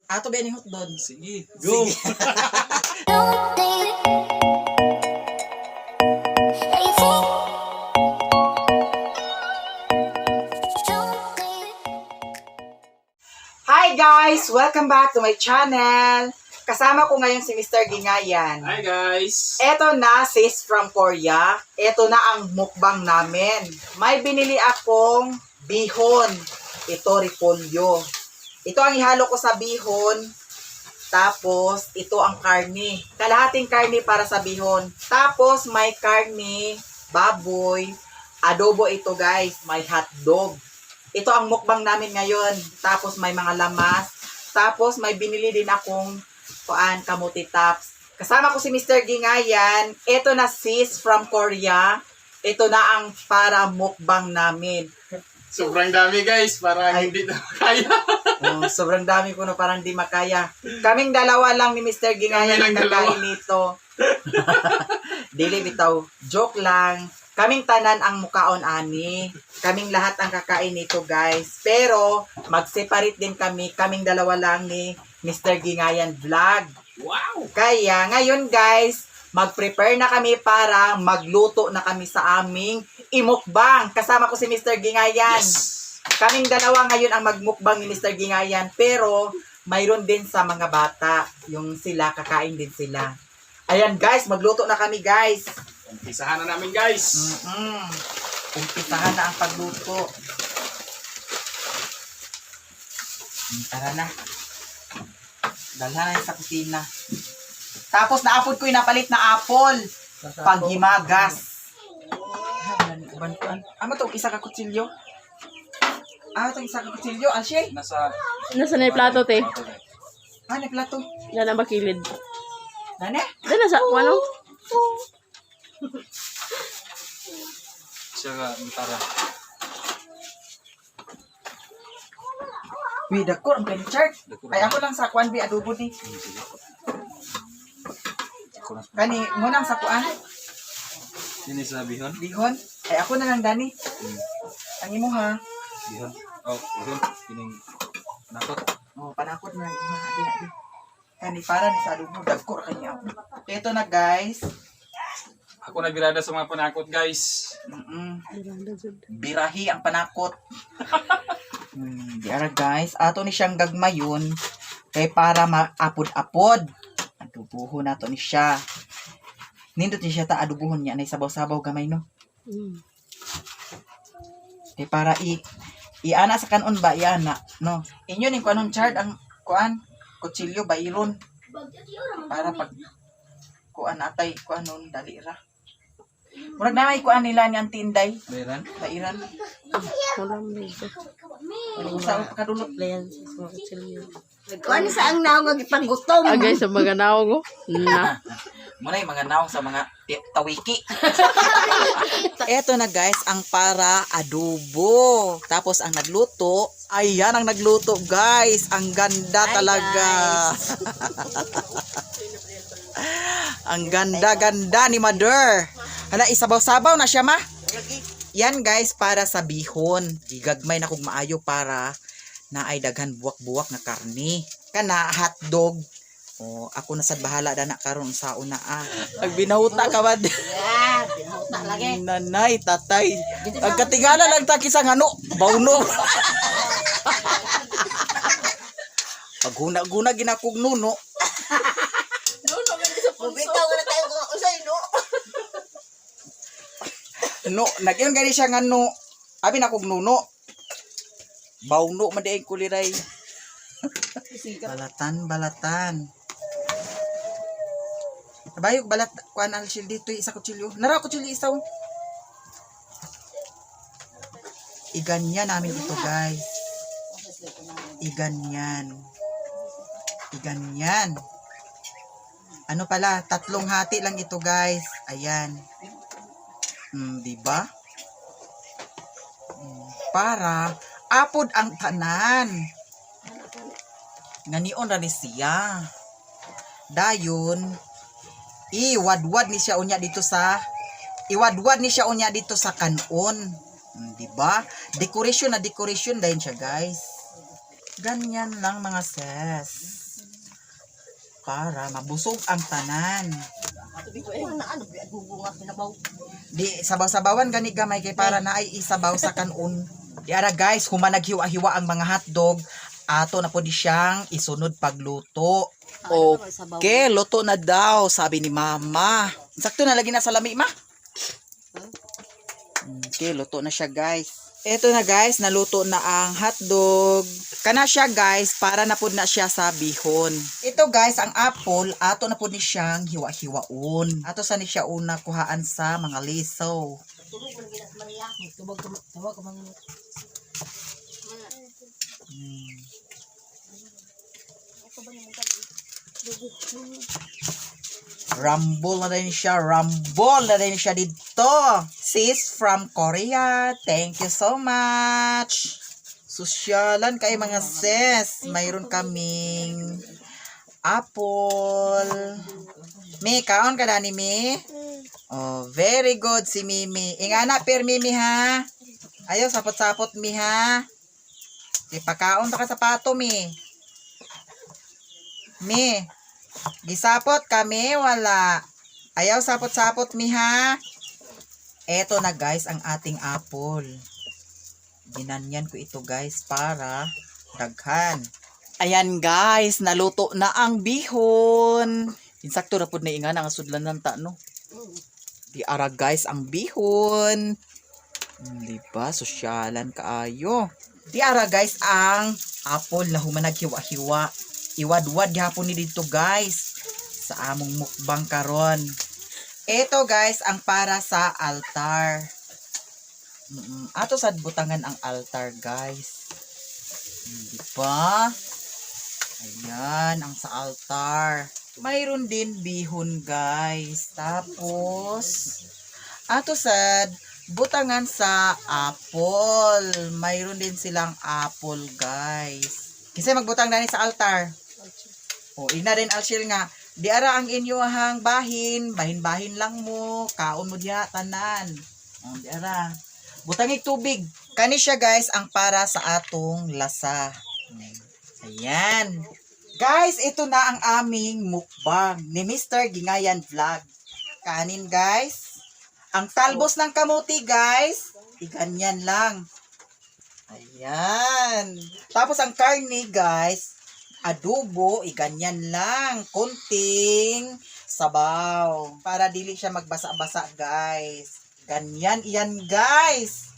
Ato ba ni hotdog? Sige, go! Sige. Hi guys! Welcome back to my channel! Kasama ko ngayon si Mr. Gingayan. Hi guys! Eto na, sis from Korea. Eto na ang mukbang namin. May binili akong bihon. Ito, repolyo. Ito ang ihalo ko sa bihon. Tapos, ito ang karne. Kalahating karne para sa bihon. Tapos, may karne, baboy, adobo ito guys. May hotdog. Ito ang mukbang namin ngayon. Tapos, may mga lamas. Tapos, may binili din akong kuan, kamuti tops. Kasama ko si Mr. Gingayan. Ito na sis from Korea. Ito na ang para mukbang namin. Sobrang dami guys, parang Ay. hindi na kaya. Oh, sobrang dami ko na parang di makaya. Kaming dalawa lang ni Mr. Gingayan Kami ang lang dalawa. kakain nito. Dili bitaw, joke lang. Kaming tanan ang mukaon ani. Kaming lahat ang kakain nito, guys. Pero mag-separate din kami. Kaming dalawa lang ni Mr. Gingayan Vlog. Wow! Kaya ngayon guys, mag-prepare na kami para magluto na kami sa aming imukbang. Kasama ko si Mr. Gingayan. Yes! Kaming dalawa ngayon ang magmukbang ni Mr. Gingayan, pero mayroon din sa mga bata, yung sila kakain din sila. Ayan guys, magluto na kami guys. Umpisahan na namin guys! Umpisahan na ang pagluto. Tara na. Dalhan na sa kusina. Tapos naapod ko yung napalit na apple. Paghimagas. Amo to isa ka kutsilyo. Ah, itong isa ka kutsilyo. Alshe. Nasa... Nasa na yung plato, te? Ah, na plato. Yan ang bakilid. Nane? Doon nasa, ano? Siya ka, tara. Uy, dako ang chart. Dako. Ay, ako lang sa kuan bi adobo ni. Sige. Ako na. Kani, mo nang sa kuan. Sino sa bihon? Bihon. Ay, ako na lang dani. Ang imo ha. Bihon? Oh, bihon. Kining... Nakot. Oh, panakot na lang imo ha. Di, di. Kani para ni sa adobo dagko ra kanya. Ito na guys. Ako na birada sa mga panakot guys. Birahi ang panakot. Di ara guys, ato ni siyang gagmayon kay para maapod-apod. Adubuhon nato ni siya. Nindot ni siya ta adubuhon niya nay sabaw-sabaw gamay no. Kay para i iana sa kanon ba iana no. Inyo ning kuanon chard ang kuan kutsilyo bairon para pag kuan atay kuanon dali ra. Murag na may kuan nila ni ang tinday Bayran? bairan. Wala mo dito. Sa pakadulot. Layan sa mga kutsilyo. Kuan sa ang naong nga gipagutom. Agay sa mga naong, oh. Na. Muna yung mga naong sa mga tawiki. Eto na guys, ang para adobo. Tapos ang nagluto, ayan ang nagluto guys. Ang ganda Hi, talaga. Ang ganda-ganda ni Mother. Hala, isabaw-sabaw na siya ma. Yan guys, para sa bihon. Gigagmay na kog maayo para na ay daghan buwak-buwak nga karne. Kana hotdog. Oh, ako na sad bahala dana karon sa una ah. Agbinahuta ka ba? Yeah, pinahuta lagi. Nanay, tatay. Ang katigala lang ta kisang ano, bauno. Paghuna-guna ginakog nuno. Bitaw na tayo kung usay no. No, nagyon gani siya nga no. Abi na kog nuno. Bauno man di ay kuliray. Balatan, balatan. Bayog balat kuan al shield dito isa kutsilyo. Nara kutsilyo isaw. Iganyan namin ito, guys. Iganyan. Iganyan. Ano pala, tatlong hati lang ito, guys. Ayan. Di ba? Para apod ang tanan. Nganion ra ni siya. Dayon iwadwad ni siya unya dito sa iwadwad ni siya unya dito sa kanon. Di ba? Decoration na decoration dayon siya, guys. Ganyan lang, mga sis. Para mabusog ang tanan. Ano na ano adobo nga sinabaw. Di sabaw-sabawan gani gamay kay para naay isabaw sa kanon. Di ara, guys, human naghiwa-hiwa ang mga hotdog, ato na po di siyang isunod pagluto. Okay, luto na daw, sabi ni Mama. Sakto na lagi na sa lami, Ma. Okay, luto na siya, guys. Eto na, guys, naluto na ang hotdog. Kana siya, guys, para na pud na siya sa bihon. Ito, guys, ang apple, ato na pud ni siyang hiwa-hiwaon. Ato sa ni siya una kuhaan sa mga liso. Tulog man gina Maria. Tubag ka tawag ka man. Rumble na din siya. Rumble na din siya dito. Sis from Korea. Thank you so much. Sosyalan kay mga sis. Mayroon kaming apple. Mi, kaon ka dani, Mi? Oh, very good si Mimi. Ingana per Mimi ha. Ayo, sapot-sapot mi ha. Di pakaon ta ka sapato mi. Mi. Gisapot kami, wala. Ayaw sapot-sapot mi ha. Eto na, guys, ang ating apple. Ginanyan ko ito, guys, para daghan. Ayan, guys, naluto na ang bihon. Insakto ra pud na inga nga sudlan ng ta no. Di ara, guys, ang bihon. Di ba? Sosyalan kaayo. Di ara, guys, ang apple na human naghiwa-hiwa. Iwadwad gihapon ni dito, guys, sa among mukbang karon. Ito, guys, ang para sa altar. Ato sad butangan ang altar, guys. Di ba? Ayan, ang sa altar. Mayroon din bihon, guys. Tapos, ato sad butangan sa apple. Mayroon din silang apple, guys. Kasi magbutang dani sa altar. O, ina din Alshil nga. Di ara ang inyohang bahin, bahin-bahin lang mo, kaon mo diha tanan. O, di ara. Butangig tubig. Kani siya, guys, ang para sa atong lasa. Ayan. Guys, ito na ang aming mukbang ni Mr. Gingayan Vlog. Kanin, guys. Ang talbos ng kamuti, guys. Iganyan lang. Ayan. Tapos ang karne, guys, adobo, iganyan lang. Kunting sabaw. Para dili siya magbasa-basa, guys. Ganyan iyan, guys.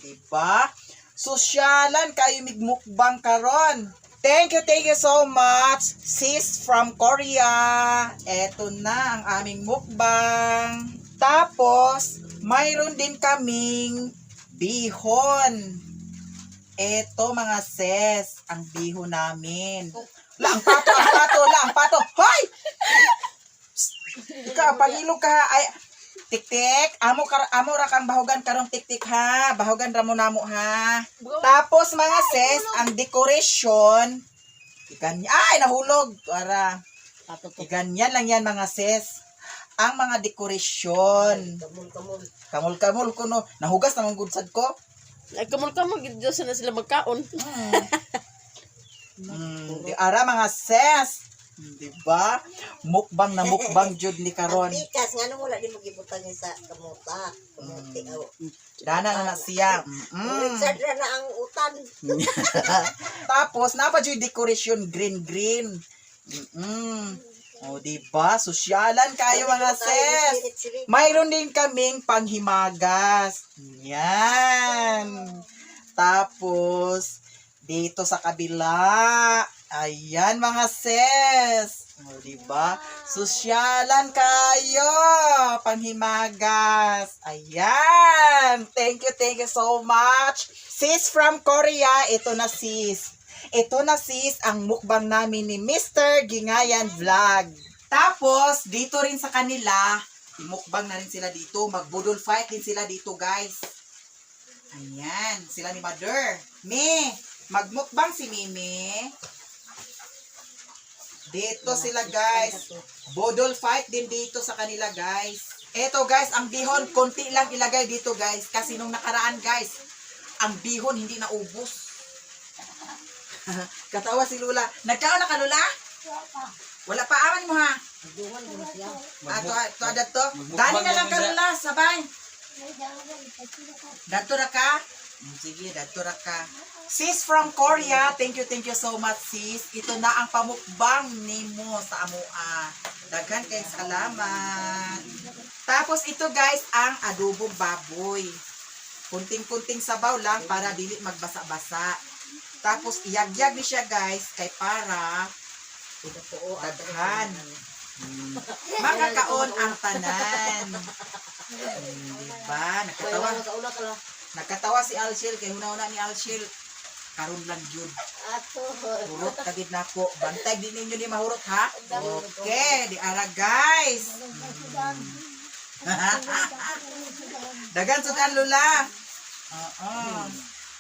Diba? Sosyalan kayo migmukbang karon. Thank you so much, sis from Korea. Eto na ang aming mukbang. Tapos, mayroon din kaming bihon. Eto, mga sis, ang bihon namin. La, ang pato, ang pato, la, ang pato. Hoy! Psst, ikaw, pagilog ka ha. Ay, tik-tik, amo, kar amo ra kang bahugan karong tik-tik ha. Bahugan ra mo namo ha. Tapos, mga sis, ang decoration, iganyan, ay, nahulog. Ara, iganyan lang yan, mga sis. Ang mga decoration. Kamul-kamul. Kamul-kamul ko no. Nahugas namang gudsad ko. Ay, kamul-kamul, gid na sila magkaon. Di ara, mga sis. Di ba? Mukbang na mukbang jud ni karon. Ang pikas ngano wala di mo gibutang sa kamuta. Kamuti aw. Dana na na siya. Richard ra na ang utan. Tapos napa jud decoration green green. O, di ba? Sosyalan kayo, mga sis. Mayroon din kaming panghimagas. Yan. Tapos, dito sa kabila. Ayan, mga sis. O, diba? Sosyalan kayo. Panghimagas. Ayan. Thank you so much. Sis from Korea, ito na, sis. Ito na, sis, ang mukbang namin ni Mr. Gingayan Vlog. Tapos, dito rin sa kanila, imukbang na rin sila dito. Magbudol fight din sila dito, guys. Ayan, sila ni Mother. Mi, magmukbang si Mimi. Dito sila, guys. Budol fight din dito sa kanila, guys. Eto, guys, ang bihon, konti lang ilagay dito, guys. Kasi nung nakaraan, guys, ang bihon hindi naubos. Katawa si Lula. Nagkaon na ka, Lula? Wala pa aman mo ha. Duwan mo siya. Ah, to, to, dato. Magmukbang Dani na lang mo ka, siya. Lula. Sabay. Dato ra ka? Sige, dato ra ka. Sis from Korea, thank you so much, sis. Ito na ang pamukbang nimo sa amoa. Daghan kay salamat. Tapos ito guys, ang adobong baboy. Kunting-kunting sabaw lang para dili magbasa-basa. Tapos iyagyag ni siya guys kay para daghan. Makakaon ang tanan. Diba? Nakatawa. Kaula ka lang. Nakatawa si Alshil kay huna-huna ni Alshil karon lang jud. Ato. Hurot kagid nako. Bantay di ninyo ni mahurot ha. Okay, di ara guys. Dagan sudan lula. Oo.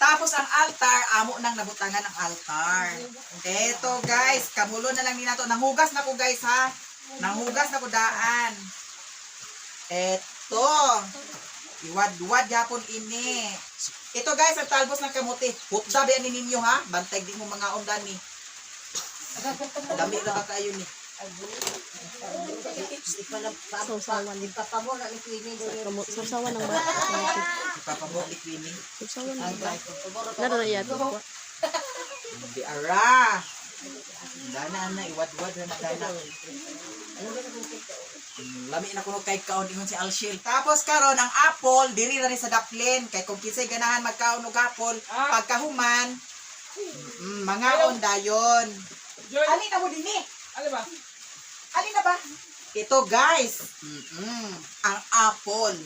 Tapos ang altar, amo nang nabutangan ang altar. Eto guys, kamulo na lang ni nato. Nanghugas na ko guys ha. Nanghugas na ko daan. Eto. Iwad-wad gapon ini. Ito guys, ang talbos ng kamote. Hutda ba ni ninyo ha? Bantay di mo mga undan ni. Dami ra ba kayo ni? Sausawan. Ipapamura ni Queenie. Sausawan ng bata. Ipapamo ni Queenie. Sausawan ng bata. Nara iya to. Di ara. Dana na iwad-wad na dana. Lami na kuno kay kaon ingon si Alshil. Tapos karon ang apple diri ra ni sa daplin kay kung kinsay ganahan magkaon og apple pagkahuman mangaon dayon. Joy! Ali na mo dinhi. Ano ba? Ali na ba? Ito guys, ang apple.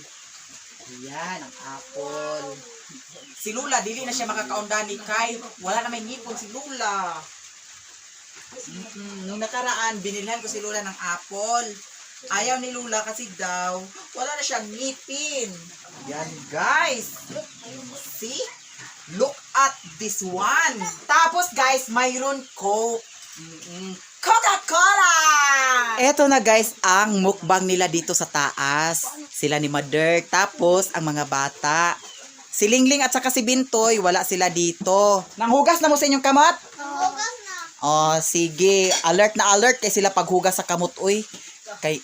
Ayan, ang apple. Si Lula, dili na siya makakaundani kay wala na may ngipon si Lula. Nung nakaraan, binilhan ko si Lula ng apple. Ayaw ni Lula kasi daw, wala na siyang ngipin. Yan guys. See? Look at this one. Tapos guys, mayroon Coke. Coca-Cola! Eto na guys, ang mukbang nila dito sa taas. Sila ni Mother, tapos ang mga bata. Si Lingling at saka si Bintoy, wala sila dito. Nanghugas na mo sa inyong kamot? Hugas na. Oh, sige. Alert na alert kay sila paghugas sa kamot, uy. Kay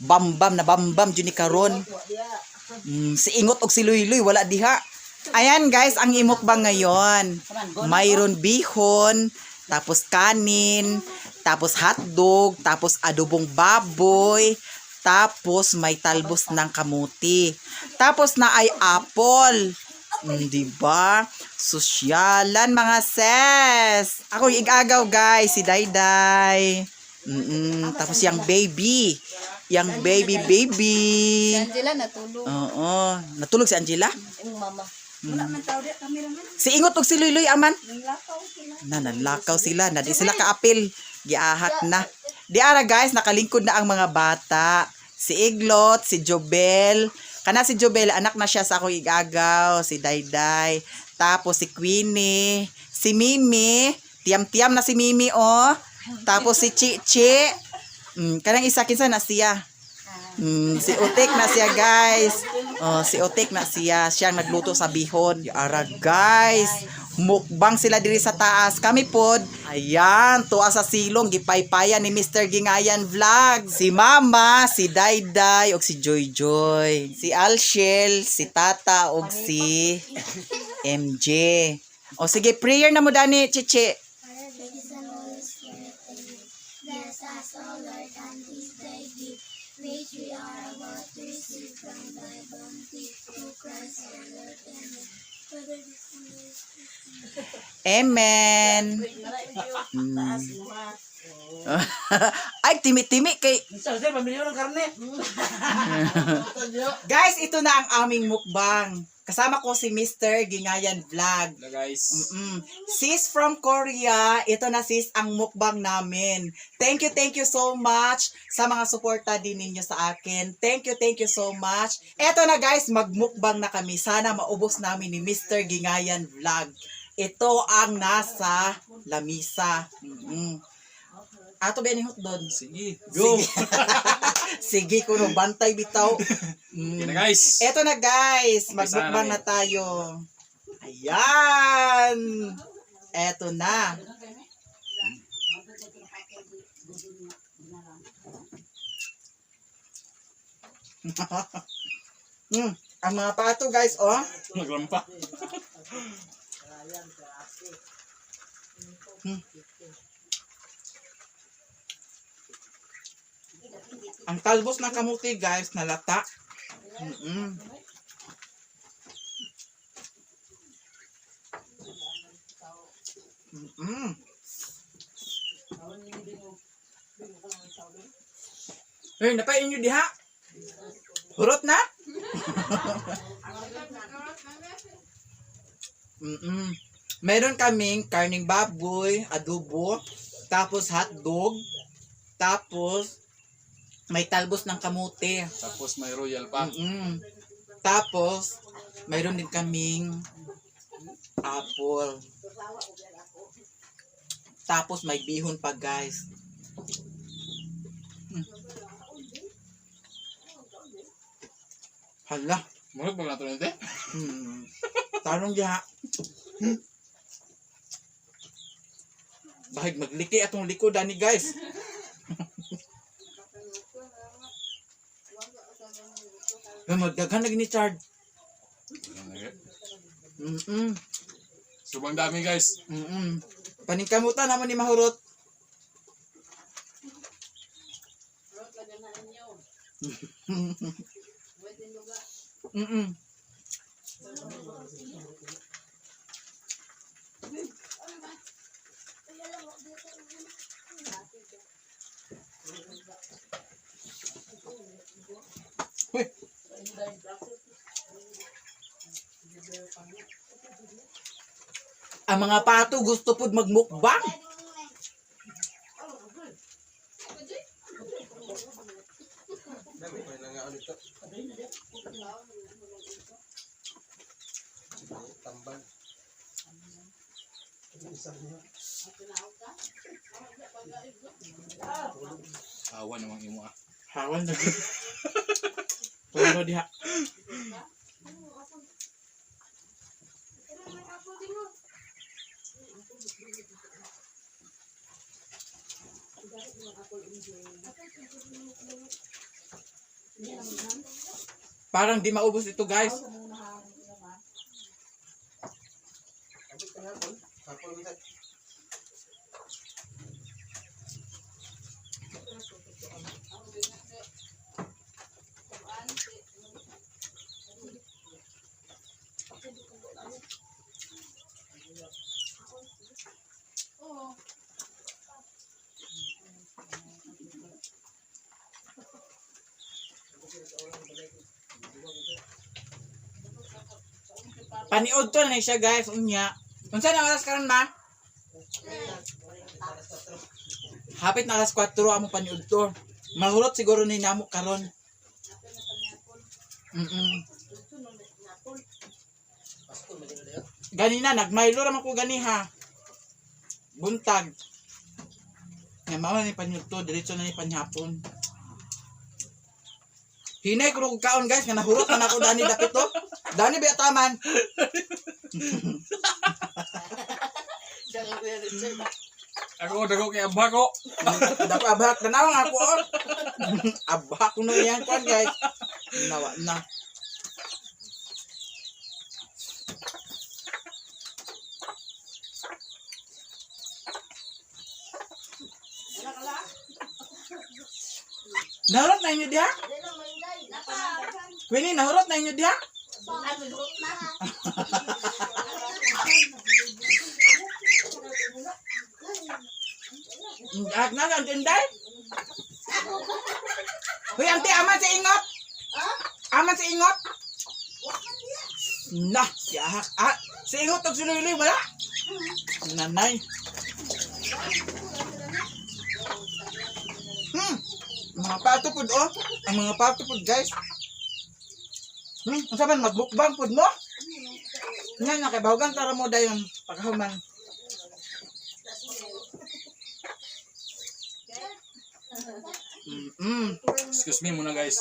bambam na bambam jud ni karon. Si Ingot og si Luyluy wala diha. Ayan guys, ang imukbang ngayon. Mayroon bihon, tapos kanin, tapos hotdog, tapos adobong baboy, tapos may talbos ng kamuti. Tapos na ay apple. Di ba? Sosyalan mga ses. Ako yung igagaw guys, si Dayday. Tapos yung baby. Yung baby baby. Angela natulog. Oo. Natulog si Angela? Yung mama. Si Ingot ug si Luyluy aman. Na nanlakaw sila, na di sila kaapil. Giahak na. Di ara guys, nakalingkod na ang mga bata. Si Iglot, si Jobel. Kana si Jobel, anak na siya sa akong igagaw, si Dayday. Tapos si Queenie, si Mimi, tiyam-tiyam na si Mimi oh. Tapos si Chichi. Kanang isa kinsa na siya. Si Utik na siya, guys. Oh, si Utik na siya. Siya ang nagluto sa bihon. Ara, guys. Mukbang sila diri sa taas. Kami pod. Ayan, tuwa sa silong gipaypayan ni Mr. Gingayan Vlog. Si Mama, si Dayday og si Joy Joy. Si Alshel, si Tata og si MJ. O sige, prayer na mo dani, Chichi. Father, the Son, Holy Spirit, amen. Bless us, O Lord, and these thy gift, which we are about to receive from thy bounty, through Christ our Lord. Amen. Father, the Son, Holy Spirit, Amen. Ay, timi-timi kay Guys, ito na ang aming mukbang. Kasama ko si Mr. Gingayan Vlog. Hello guys. Sis from Korea, ito na sis ang mukbang namin. Thank you so much sa mga suporta din ninyo sa akin. Thank you so much. Ito na guys, magmukbang na kami. Sana maubos namin ni Mr. Gingayan Vlog. Ito ang nasa lamisa. Ato ba yung hotdog? Sige. Go. Sige. Sige, kuno bantay bitaw. Okay na guys. Eto na guys, Umpisa magmukbang na na tayo. Ayan. Eto na. Ang mga pato, guys, oh. Naglampa. Ang talbos ng kamuti, guys, nalata. Hey, napain nyo diha. Hurot na? Meron kaming karning baboy, adobo, tapos hotdog, tapos may talbos ng kamote. Tapos may royal pa. Tapos, mayroon din kaming apple. Tapos may bihon pa, guys. Hala. Murag ba nato nito? Tanong diha. Bahig magliki atong likod ani, guys. Ay, magdaghan lagi ni Chard. Sobrang dami, guys. Paningkamutan naman ni Mahurot. Uy. Ang mga pato gusto pud magmukbang. Awa namang imo ah. Hawan na gid. Pero diha. Parang di maubos ito, guys. Paniod to na siya, guys, unya. Unsa na oras karon, ma? Hapit na alas 4 amo paniud to. Mahurot siguro ni namo karon. Ganina nagmaylo ra man ko ganiha. Buntag. Nga mao na ni paniud to, diretso na ni panihapon. Hinay ko kog kaon, guys, nga nahurot na nako dani dapit to. Dani ba taman? Ako dago kay abha ko. Dako abhak tanaw nga ako. Oh. Abhak ko na yan kuan, guys. Nawa na. Nahurot na inyo diha? Queenie, nahurot na inyo diha? Ak na ang tinday. Hoy, ante, aman sa ingot. Aman sa ingot. Na, si ahak. Ah, si ingot og siluy wala. Nanay. Mga pato pud oh. Ang mga pato pud, guys. Unsa man magbukbang pud mo? Nga na kay bahugan tara mo dayon pagkahuman. Excuse me muna, guys.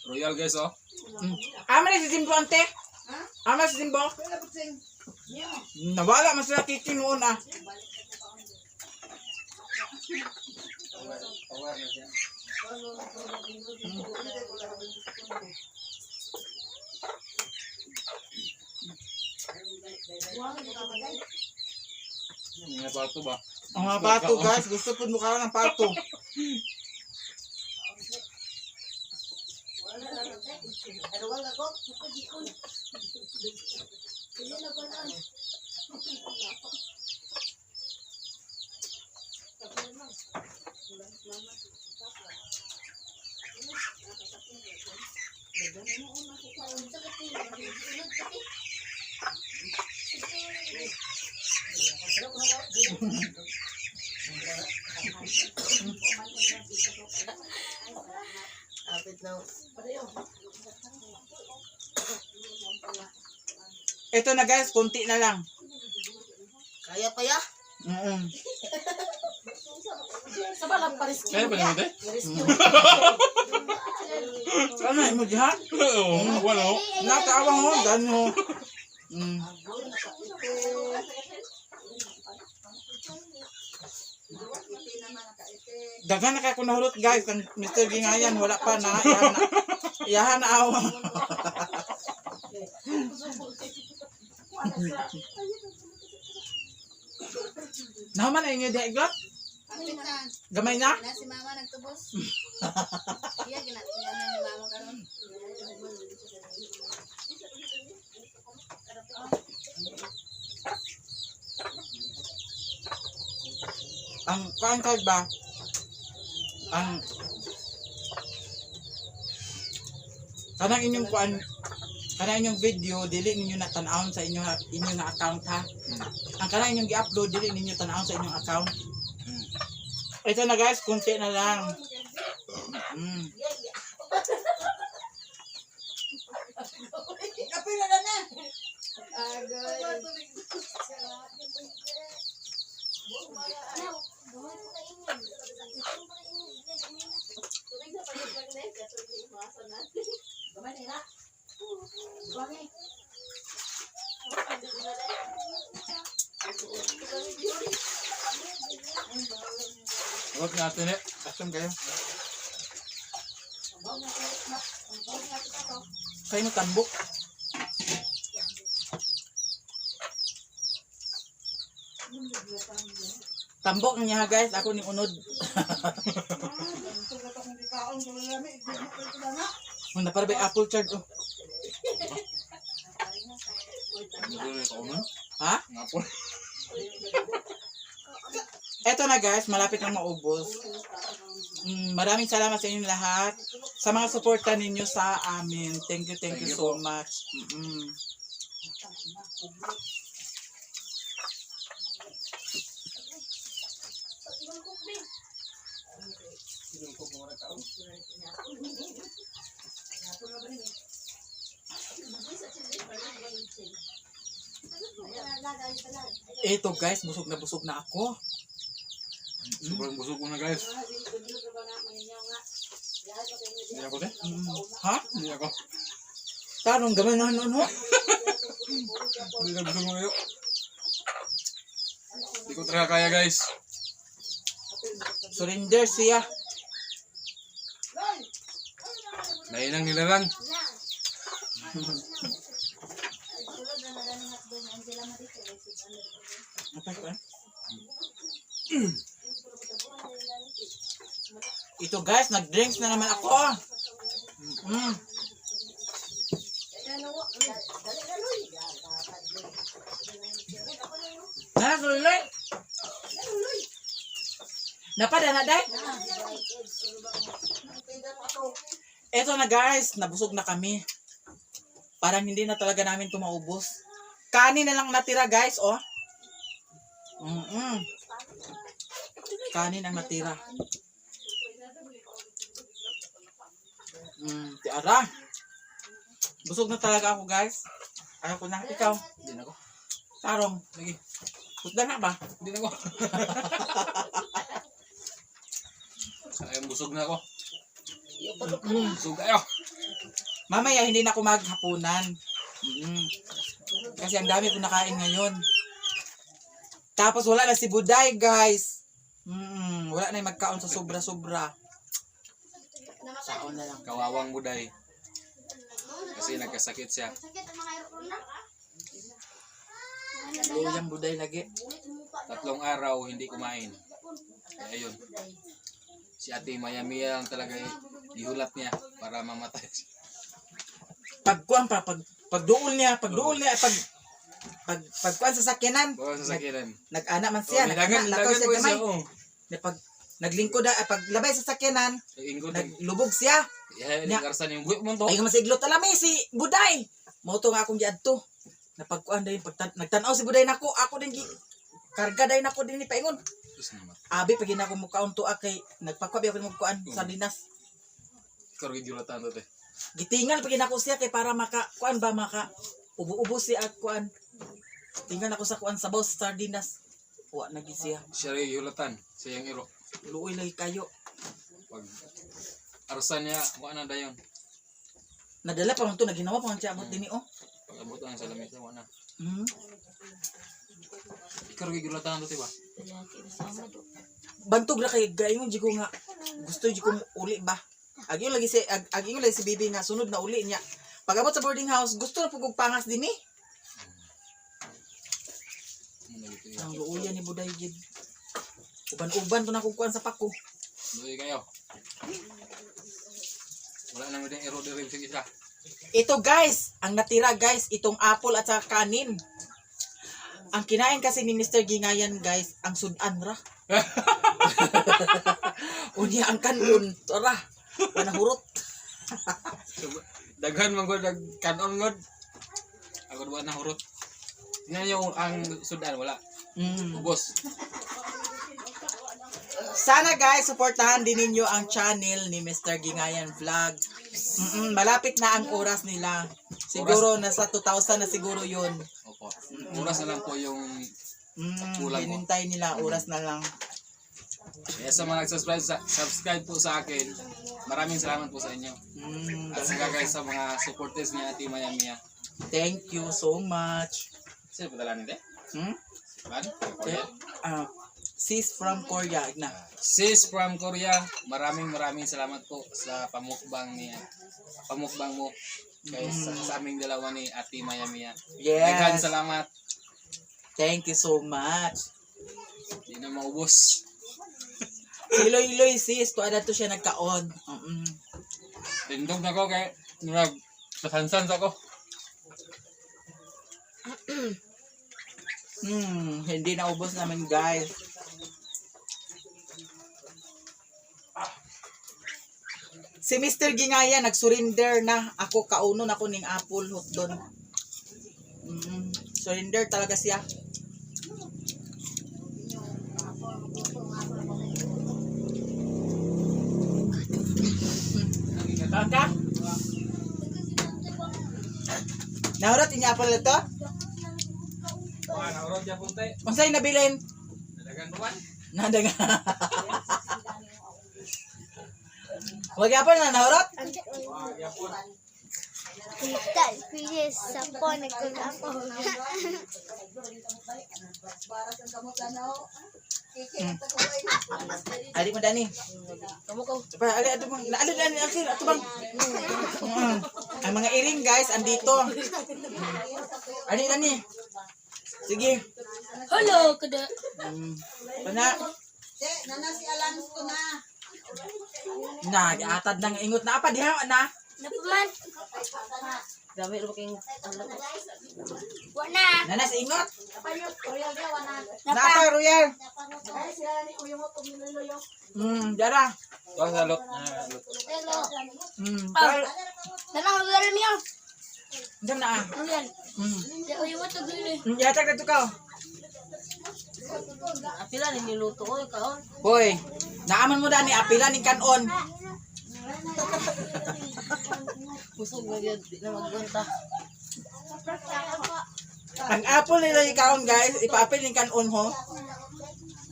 Royal, guys, oh. Amo na si Jimbo, ante. Ama si Simbo? Nawala man sila kiki noon ah. Mga pato ba? Ang mga pato guys, gusto po mukha ng pato. Apit na. Ito na guys, konti na lang. Kaya pa ya? Mm. Sa balang pa-rescue. Kaya pa naman eh? Rescue. Ano mo diha? Oo, wala. Nakaawang ho, ganyo. Mm. Daghan na kay kunahulot guys, ang Mr. Gingayan wala pa na iyahan na. Iyahan na awang. Naman ay inyo diha iglot? Gamay na? Na si mama nagtubos. Iya gina na ni mama karon. Ang kuan kay ba? Ang kanang inyong kuan kanang inyong video dili ninyo na tan-awon sa inyo inyo nga account ha. Ang kanang inyong gi-upload dili ninyo tan-awon sa inyong account. Ito na guys, kunti na lang. Huwag natin eh. Asan kayo? Kayo mo tambok. Tambok niya guys, ako ni unod. Muna para ba apple charge oh. Ha? Nga po. Eto na guys, malapit nang maubos. Maraming salamat sa inyong lahat. Sa mga suporta ninyo sa amin. Thank you Thank you so po. much. Ito guys, busog na ako. Sobrang busog ko na guys. Hindi ako te. Ha? Hindi ako. Tarong gamay na no no. Hindi na busog ko ngayon. Hindi ko talaga kaya guys. Surrender siya. Lain ang nilalang. Apa ko, eh? Ito guys, nag-drinks na naman ako. Na, suloy. Napada na, day? Eto na guys, nabusog na kami. Parang hindi na talaga namin ito maubos. Kanin na lang natira guys, oh. Kanin ang natira. Tiara. Busog na talaga ako, guys. Ayaw ko na. Ikaw, Hindi na ako. tarong. Lagi. Putla na ba? Hindi na ako. Ayun, busog na ako. Busog kayo. Mamaya, hindi na ako maghapunan. Kasi ang dami ko nakain ngayon. Tapos wala na si Buday, guys. Wala na yung magkaon sa sobra-sobra. Saon na lang. Kawawang buday. Kasi nagkasakit siya. Luyang Buday lagi. 3 araw hindi kumain. Kaya ayun. Si Ate Maya Mia lang talaga gihulat niya para mamatay siya. Pagkuan pa, pagduol niya, pagkuan sa sakyanan. Bawa sa sakinan. Nag-ana man siya, Oh, nag-ana, dagan, lakaw dagan siya po gamay. siya, oh. Na pag naglingkod na, paglabay sa sakyanan, Nag-ingkod. naglubog siya. Yeah, Nya. nag-arsan yung buwit mo to. Ay masiglot alami si Buday. Mao to nga akong giadto. Napagkuan dayon pag nagtan-aw si Buday nako, ako din gi karga dayon nako din ni paingon. Diyos naman. Abi pag ako mukaon to kay nagpakwabi ako mo kuan sardinas. Ikaw rin gihulatan to, te. Gitingal pag nako siya kay para maka kuan ba maka ubo-ubo siya at kuan. Tingal ako sa kuan sabaw sa sardinas. Wa na gid siya. Siya rin gihulatan. Sa iyang iro. Luoy lagi kayo. Pag arsan niya, wala na dayon. Nadala pa man to, naginawa pa man siya abot dinhi oh. Pag abot ang sa lamesa, wala na. Ikaw rin gihulatan to, te ba? Bantog ra kay gayon jud ko nga gusto jud ko uli ba. Agyo lagi si agyo lagi si bibi nga sunod na uli niya. Pag abot sa boarding house, gusto na pug og pangas dinhi. Ano na gito Ang luoya ni Buday gid. Uban-uban to na kog kuan sa pako. Luoy kayo. Wala na din iro diri sa isa. Ito guys, ang natira guys, itong apple at saka kanin. Ang kinain kasi ni Mr. Gingayan guys, ang sudan ra. Unya ang kanon, ra. Panahurot. So, daghan man gud nagkanon gud. Ako duwa na hurot. Tingnan niyo ang sudan wala. Ubos. Sana guys, suportahan din ninyo ang channel ni Mr. Gingayan Vlog. Malapit na ang oras nila. Siguro nasa 2,000 na siguro yun. Opo. Oras na lang po yung Kulang po. Hinintay nila, oras na lang. Kaya sa mga nag-subscribe subscribe po sa akin. Maraming salamat po sa inyo. At saka guys sa mga supporters ni Ate Maya Mia. Thank you so much. Sino padala nito? Hmm? Ban? Korea? Ah, sis from Korea na. Sis from Korea, maraming maraming salamat po sa pamukbang mo kay sa aming dalawa ni Ate Maya Mia. Daghan Yes. salamat. Thank you so much. Di na maubos. Si Iloy sis, tuwa na to siya nagkaon. Tindog na ko kay nag pasansan sa ko. Hindi naubos namin guys. Si Mr. Gingaya nag-surrender na. Ako kaunon ako ning apple hotdog. Surrender talaga siya. Kaon ka? Naurot inya apple na to? Wala na urot ya punte. Unsay nabilin? Daghan pa man. Nada nga. Wag yapon na nahurot? Kita, kuya, sa po, nagkakapo. Ali mo dani. Pa ali ato bang ali dani akhir ato bang. Ang mga iring guys andito. Ali dani. Sige. Hello, kada. Pana Te, nana si Alans ko na. na giatad nang ingot na apa diha na. Napaman. Dami ro king ano. Wala. Nana sa ingot. Royal dia wana. Na pa royal. Dara. Tuwa sa lot. Ah, lot. Hello. Royal. Dala, royal niyo. Diyan na ah. Royal. Uy, mo to gili. Yatag na to ka. Apila ni niluto oy kaon. Hoy, naaman mo dani apila ning kanon. Busog na gyud di na maggunta. Ang apple nila ikaon guys, ipaapil ning kanon ho.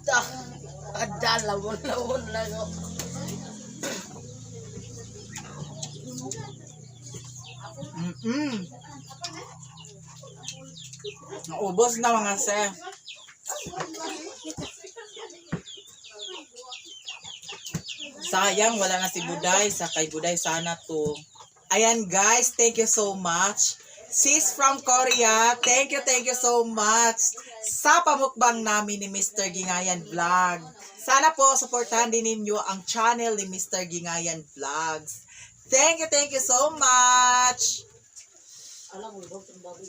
Ta. Adala lawon lawon lang. oh. Naubos na, mga sir. Sayang, wala na si Buday. Sa kay Buday sana to. Ayan guys, thank you so much. Sis from Korea, thank you so much sa pamukbang namin ni Mr. Gingayan Vlog. Sana po suportahan din ninyo ang channel ni Mr. Gingayan Vlogs. Thank you so much. Alam mo, ang baboy.